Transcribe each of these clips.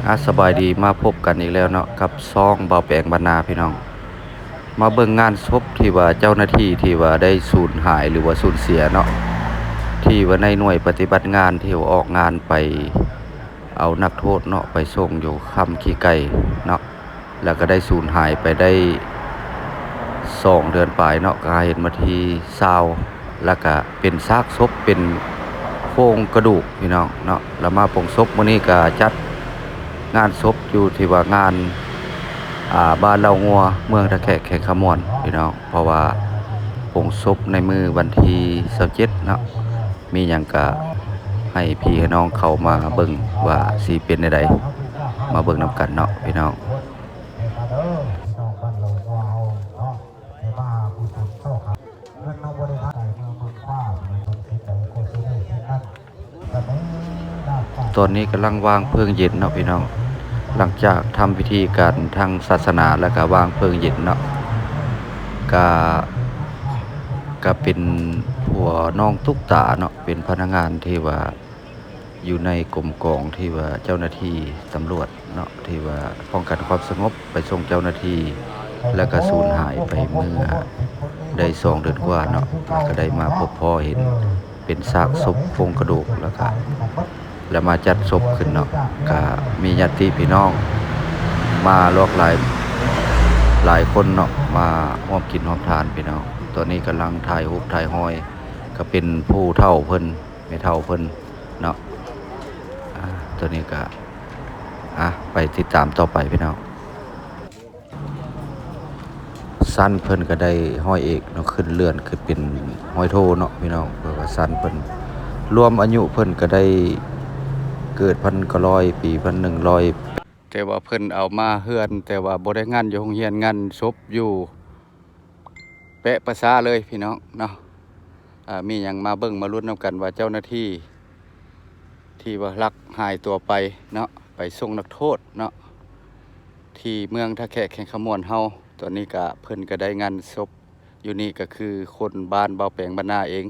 ອາ ສະບາຍດີ ມາພົບກັນອີກແລ້ວເນາະ ກັບຊ່ອງບ່າວແປງບ້ານນາ ພີ່ນ້ອງ. ມາເບິ່ງງານສົບທີ່ວ່າເຈົ້າໜ້າທີ່ທີ່ວ່າໄດ້ສູນຫາຍ ຫຼືວ່າສູນເສຍເນາະ ທີ່ວ່າໃນໜ່ວຍປະຕິບັດງານທີ່ວ່າອອກງານໄປເອົານັກໂທດເນາະ ໄປສົ່ງຢູ່ຄຳຂີ້ໄກ່ເນາະ. ແລ້ວກໍໄດ້ສູນຫາຍໄປໄດ້ສອງເດືອນປາຍເນາະ ກໍຫາເຫັນວັນທີຊາວ ແລ້ວກໍເປັນຊາກສົບ ເປັນໂຄງກະດູກ ພີ່ນ້ອງເນາະ. ແລ້ວມາປົງສົບມື້ນີ້ກໍຈັດງານສົບຢູ່ທີ່ວ່າງານ ອ່າ ບ້ານເລົ່າງົວ ເມືອງທ່າແຂກ ແຂວງຄຳມ່ວນ ພີ່ນ້ອງ. ເພາະວ່າປົງສົບໃນມື້ວັນທີຊາວເຈັດເນາະ ມີຫຍັງກະໃຫ້ພີ່ໃຫ້ນ້ອງເຂົ້າມາເບິ່ງວ່າຊິເປັນແນວໃດ ມາເບິ່ງນຳກັນເນາະ ພີ່ນ້ອງ. ຕອນນີ້ກຳລັງວາງເພີງເຢັນເນາະ ພີ່ນ້ອງ. ຫຼັງຈາກທຳພິທີການທາງສາສະໜາ ແລ້ວກະວາງເພີງເຢັນເນາະ ກະ ກະເປັນຜົວນ້ອງຕຸກຕາເນາະ ເປັນພະນັກງານທີ່ວ່າ ຢູ່ໃນກົມກອງທີ່ວ່າເຈົ້າໜ້າທີ່ຕຳຫຼວດເນາະ ທີ່ວ່າປ້ອງກັນຄວາມສະຫງົບ ໄປສົ່ງເຈົ້າໜ້າທີ່ ແລ້ວກະສູນຫາຍໄປເມື່ອໄດ້ສອງເດືອນກວ່າເນາະ. ແລ້ວກະໄດ້ມາພົບພໍ້ເຫັນເປັນຊາກສົບໂຄງກະດູກ ແລ້ວກະ ແລ້ວມາຈັດສົບຂຶ້ນເນາະ ກະມີຍາດຕິພີ່ນ້ອງມາຫຼາກຫຼາຍ ຫຼາຍຄົນເນາະ ມາຮ່ວມກິນຮ່ວມທານ ພີ່ນ້ອງ. ຕອນນີ້ກຳລັງຖ່າຍຮູບຖ່າຍຮອຍ ກະເປັນຜູ້ເຖົ້າເພິ່ນ ແມ່ເຖົ້າເພິ່ນເນາະ. ອາ ໂຕນີ້ກະ ອາ ໄປຕິດຕາມຕໍ່ໄປພີ່ນ້ອງ. ຊັ້ນເພິ່ນກະໄດ້ຮ້ອຍເອກເນາະ ຂຶ້ນເລື່ອນຂຶ້ນເປັນຮ້ອຍໂທເນາະພີ່ນ້ອງ. ເພາະວ່າຊັ້ນເພິ່ນ ລວມອາຍຸເພິ່ນກະໄດ້ເກີດພັນເກົ້າຮ້ອຍ ປີພັນໜຶ່ງຮ້ອຍ ແຕ່ວ່າເພິ່ນເອົາມາເຮືອນ ແຕ່ວ່າບໍ່ໄດ້ງັນຢູ່ໂຮງຮຽນ ງັນສົບຢູ່ ແປະປະຊາເລີຍພີ່ນ້ອງເນາະ. ອາ ມີຫຍັງມາເບິ່ງມາລຸ້ນນຳກັນວ່າເຈົ້າໜ້າທີ່ທີ່ວ່າລັກຫາຍຕົວໄປເນາະ ໄປສົ່ງນັກໂທດເນາະ ທີ່ເມືອງທ່າແຂກ ແຂວງຄຳມ່ວນເຮົາ ຕອນນີ້ກະເພິ່ນກະໄດ້ງັນສົບຢູ່ນີ້ ກະຄືຄົນບ້ານບ່າວແປງບ້ານນາເອງ.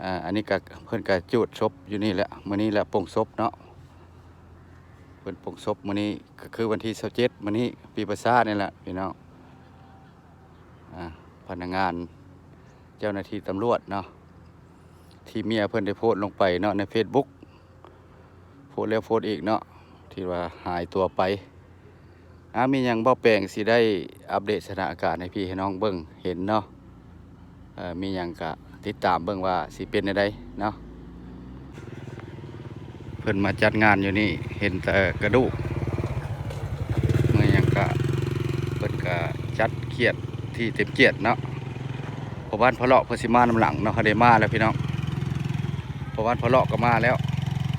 ອາ ອັນນີ້ກະເພິ່ນກະຈູດສົບຢູ່ນີ້ແຫຼະ ມື້ນີ້ແຫຼະ ປົງສົບເນາະ. ເພິ່ນປົງສົບມື້ນີ້ ກະຄືວັນທີຊາວເຈັດ ມື້ນີ້ ປີປະຊານີ້ແຫຼະພີ່ນ້ອງ. ອາ ພະນັກງານ ເຈົ້າໜ້າທີ່ຕຳຫຼວດເນາະ ທີ່ເມຍເພິ່ນໄດ້ໂພສລົງໄປເນາະ ໃນເຟສບຸກ ໂພສແລ້ວໂພສອີກເນາະ ທີ່ວ່າຫາຍຕົວໄປ. ອາ ມີຫຍັງບ່າວແປງຊິໄດ້ອັບເດດສະຖານະການໃຫ້ພີ່ໃຫ້ນ້ອງເບິ່ງເຫັນເນາະ. ເອີ ມີຫຍັງກະຕິດຕາມເບິ່ງວ່າຊິເປັນແນວໃດເນາະ. ເພິ່ນມາຈັດງານຢູ່ນີ້ເຫັນແຕ່ກະດູກ ເມື່ອຫຍັງກະ ເພິ່ນກະຈັດຂຽດທີ່ເຕັມຂຽດເນາະ. ພໍ່ບ້ານພະເລາະເພິ່ນຊິມານຳຫຼັງເນາະ ເຮົາໄດ້ມາແລ້ວພີ່ນ້ອງ. ພໍ່ບ້ານພະເລາະກະມາແລ້ວ.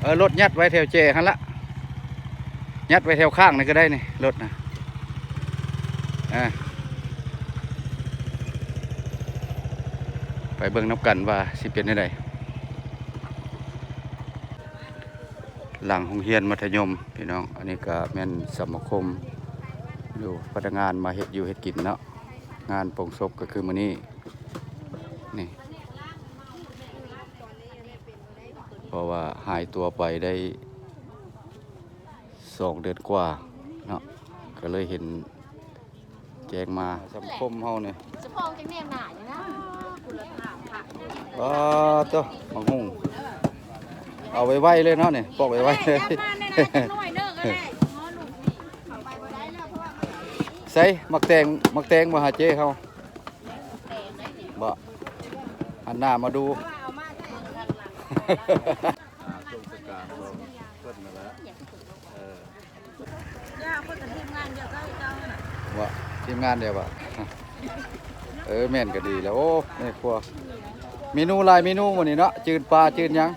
ເອີ ລົດຍັດໄວ້ແຖວແຈຫັ້ນລະ ຍັດໄວ້ແຖວຂ້າງນີ້ກະໄດ້ນີ້ ລົດນະ. ອາ ໄປເບິ່ງນຳກັນວ່າຊິເປັນແນວໃດ. ຫຼັງໂຮງຮຽນມັດທະຍົມພີ່ນ້ອງ. ອັນນີ້ກະແມ່ນສະມາຄົມຢູ່ ພະນັກງານມາເຮັດຢູ່ເຮັດກິນເນາະ. ງານປົງສົບກະຄືມື້ນີ້ນີ້ ເພາະວ່າຫາຍຕົວໄປໄດ້ສອງເດືອນກວ່າເນາະ ກະເລີຍເຫັນ ແຈ້ງມາສັງຄົມເຮົານີ້ ສະພອງຈັ່ງແນມໜ້າຢູ່ນະ. ປາດໂທ້ ໝາກຫຸ່ງ ເອົາໄວໆເລີຍເນາະນີ້ ປອກໄວໆເລີຍ. ໃສ ໝາກແຕງ ໝາກແຕງບໍ່ຫາເຈ້ເຮົາ ບໍ່ ຫັນໜ້າມາດູ. ບໍ່ ທີມງານດຽວບໍ່? ເອີ ແມ່ນກະດີແລ້ວ. ໂອ້ ແມ່ຄົວ ເມນູຫຼາຍເມນູມື້ນີ້ເນາະ ຈືນປາຈືນຫຍັງ.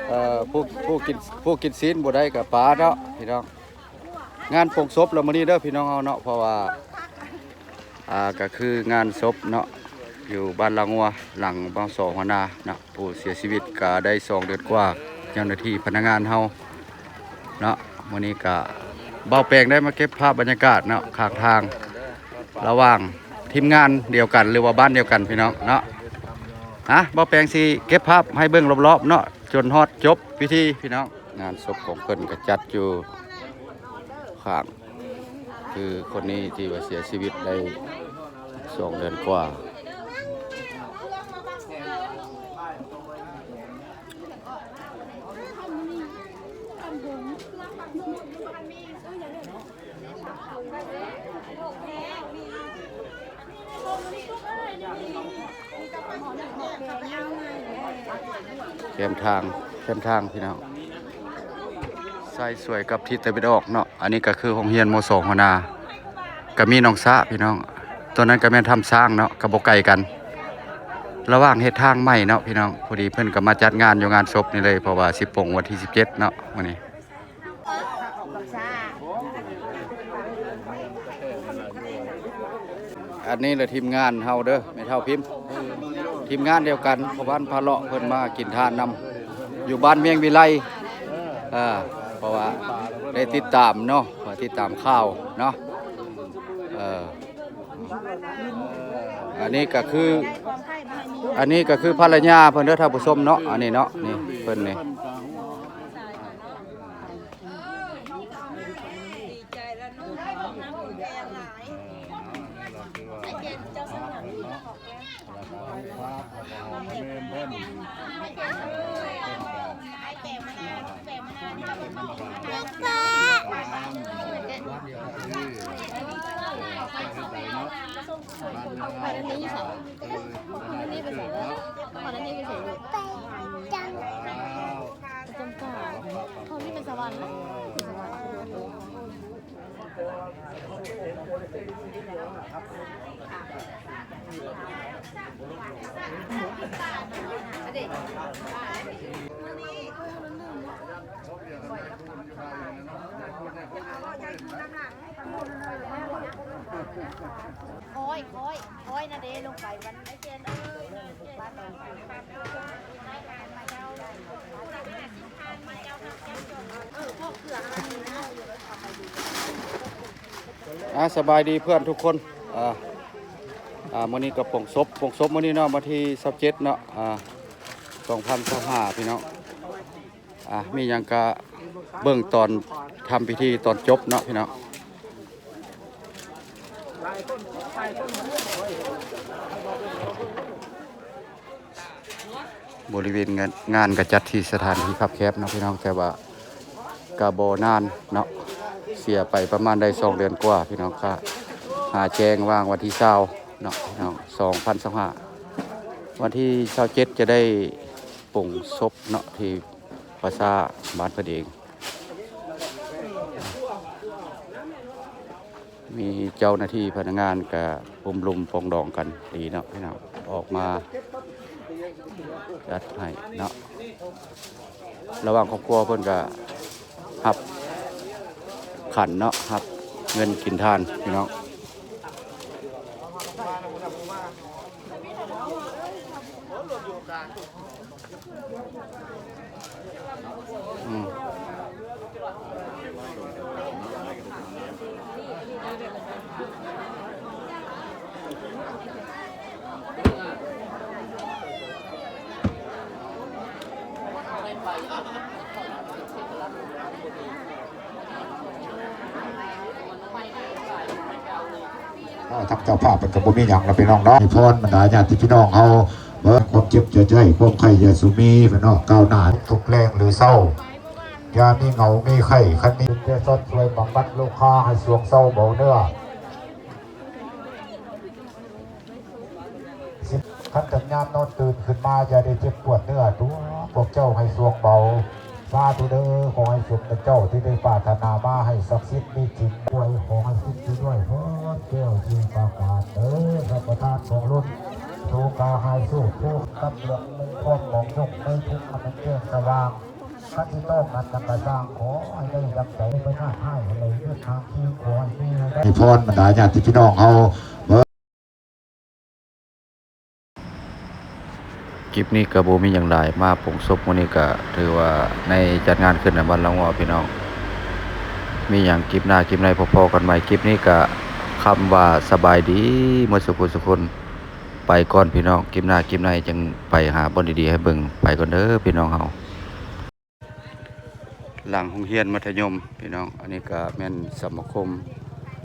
ເອີ ຜູ້ ຜູ້ກິນ ຜູ້ກິນຊີ້ນບໍ່ໄດ້ກະປາເນາະພີ່ນ້ອງ. ງານປົງສົບລະມື້ນີ້ເດີພີ່ນ້ອງເຮົາເນາະ ເພາະວ່າ ອ່າ ກະຄືງານສົບເນາະ ຢູ່ບ້ານລາງົວ ຫຼັງ ບສ ຫົວໜ້າເນາະ ຜູ້ເສຍຊີວິດກະໄດ້ສອງເດືອນກວ່າ. ເຈົ້າໜ້າທີ່ພະນັກງານເຮົາເນາະ ມື້ນີ້ກະ ບ່າວແປງໄດ້ມາເກັບພາບບັນຍາກາດເນາະ ຂ້າງທາງ ລະຫວ່າງທີມງານດຽວກັນ ຫຼືວ່າບ້ານດຽວກັນພີ່ນ້ອງເນາະ. ອ່ະ ບ່າວແປງຊິເກັບພາບໃຫ້ເບິ່ງລອບໆເນາະ. ຈົນຮອດຈົບພິທີພີ່ນ້ອງ. ງານສົບຂອງເພິ່ນກໍຈັດຢູ່ຂ້າງ ຄືຄົນນີ້ທີ່ວ່າເສຍຊີວິດໄດ້ສອງເດືອນກວ່າ. ແຄມທາງ ແຄມທາງພີ່ນ້ອງ ຊ້າຍສວຍກັບທິດຕາເວັນອອກເນາະ. ອັນນີ້ກໍຄືໂຮງຮຽນ ມໍສອງ ຫົວໜ້າ ກໍມີໜອງສະພີ່ນ້ອງ. ຕົວນັ້ນກໍແມ່ນຖ້ຳຊ້າງເນາະ ກໍບໍ່ໄກກັນ ລະຫວ່າງເຮັດທາງໃໝ່ເນາະພີ່ນ້ອງ. ພໍດີເພິ່ນກໍມາຈັດງານຢູ່ງານສົບນີ້ເລີຍ ເພາະວ່າຊິປົງວັນທີສິບເຈັດເນາະ ມື້ນີ້. ອັນນີ້ແຫຼະທີມງານເຮົາເດີ ແມ່ເຖົ້າພິມ ທີມງານດຽວກັນ ພໍ່ບ້ານພາເລາະ ເພິ່ນມາກິນທານນຳ ຢູ່ບ້ານວຽງວິໄລ. ເອີ ເພາະວ່າໄດ້ຕິດຕາມເນາະ ວ່າຕິດຕາມຂ່າວເນາະ. ເອີ ອັນນີ້ກໍຄື ອັນນີ້ກໍຄືພັນລະຍາເພິ່ນເດີທ່ານຜູ້ຊົມເນາະ. ອັນນີ້ເນາະ ນີ້ເພິ່ນນີ້ ອ່າ ສະບາຍດີເພື່ອນທຸກຄົນ. ອ່າ ອ່າ ມື້ນີ້ກໍປົງສົບ ປົງສົບມື້ນີ້ເນາະ ວັນທີຊາວເຈັດເນາະ ອ່າ ສອງພັນຊາວຫ້າ ພີ່ນ້ອງ. ອ່າ ມີຫຍັງກະເບິ່ງຕອນທຳພິທີຕອນຈົບເນາະພີ່ນ້ອງ. ບໍລິເວນງານ ງານກະຈັດທີ່ສະຖານທີ່ຄັບແຄບເນາະພີ່ນ້ອງ ແຕ່ວ່າກະບໍ່ນານເນາະ ເສຍໄປປະມານໄດ້ສອງເດືອນກວ່າພີ່ນ້ອງ. ກະຫາແຈ້ງວ່າງວັນທີຊາວເນາະພີ່ນ້ອງ ສອງພັນຊາວຫ້າ ວັນທີຊາວເຈັດຈະໄດ້ ປົງສົບເນາະ ທີ່ປະຊາບ້ານເພິ່ນເອງ. ມີເຈົ້າໜ້າທີ່ພະນັກງານກະໂຮມລົມປອງດອງກັນດີເນາະພີ່ນ້ອງ ອອກມາຈັດໃຫ້ເນາະ. ລະຫວ່າງຄອບຄົວເພິ່ນກະຮັບຂັນເນາະ ຮັບເງິນກິນທານພີ່ນ້ອງ. ອືມ ເນາະ ທາງເຈົ້າພາບເພິ່ນກໍບໍ່ມີຫຍັງລະພີ່ນ້ອງເນາະ ໃຫ້ພອນບັນດາຍາດຕິພີ່ນ້ອງເຮົາ ເບິ່ງຄວາມເຈັບຢ່າໄດ້ ຄວາມໄຂ້ຢ່າສູ່ມີ ພີ່ນ້ອງ ກ້າວໜ້າທຸກແລງຫຼືເຊົາ ຢ່າມີເຫງົາມີໄຂ້ ຄັນມີແຕ່ຊອດຊ່ວຍບຳບັດໂລຄາໃຫ້ສວງເຊົາເບົາເນື້ອ. ຄັນເຖິງຍາມນອນຕື່ນຂຶ້ນມາ ຢ່າໄດ້ເຈັບປວດເນື້ອຕົວ ພວກເຈົ້າໃຫ້ສວງເບົາ. ສາທຸເດີ ຂໍໃຫ້ສົມດັ່ງເຈົ້າທີ່ໄດ້ປາດຖະໜາມາ ໃຫ້ສັກສິດມີຈິງ ດ້ວຍ ຂໍໃຫ້ສຸກຢູ່ດ້ວຍເທີ້ນ ແກ້ວທີ່ປາການເດີ ຮັບປະທານຂອງລຸນ ໂສກາຫາຍໂສກ ໂພກກັບເລື່ອງມຸງຄວາມໝອງຍົກ ໃນທຸກຂະແໜງແຈ້ງສະຫວ່າງ ຄັນຊິຕ້ອງນັ້ນຫຍັງກະຊ່າງ ຂໍໃຫ້ໄດ້ດັ່ງໃຈ ໄປຍາດຮ້າຍໃຫ້ໄດ້ເວດທາງທີ່ ຂໍໃຫ້ມີໃຫ້ໄດ້ ໃຫ້ພອນບັນດາຍາດຕິພີ່ນ້ອງເຮົາ. ຄລິບນີ້ກໍບໍ່ມີຫຍັງຫຼາຍ ມາປົງສົບມື້ນີ້ກໍຖືວ່າໃນຈັດງານຂຶ້ນໃນບ້ານລາງວໍພີ່ນ້ອງ. ມີຫຍັງຄລິບໜ້າຄລິບໃນພໍ້ໆກັນໃໝ່. ຄລິບນີ້ກໍຄຳວ່າສະບາຍດີໝົດສຸຜູ້ສຸຄົນ ໄປກ່ອນພີ່ນ້ອງ. ຄລິບໜ້າຄລິບໃນຈຶ່ງໄປຫາບ່ອນດີໆໃຫ້ເບິ່ງ. ໄປກ່ອນເດີພີ່ນ້ອງເຮົາ. ຫຼັງໂຮງຮຽນມັດທະຍົມພີ່ນ້ອງ. ອັນນີ້ກະແມ່ນສະມາຄົມ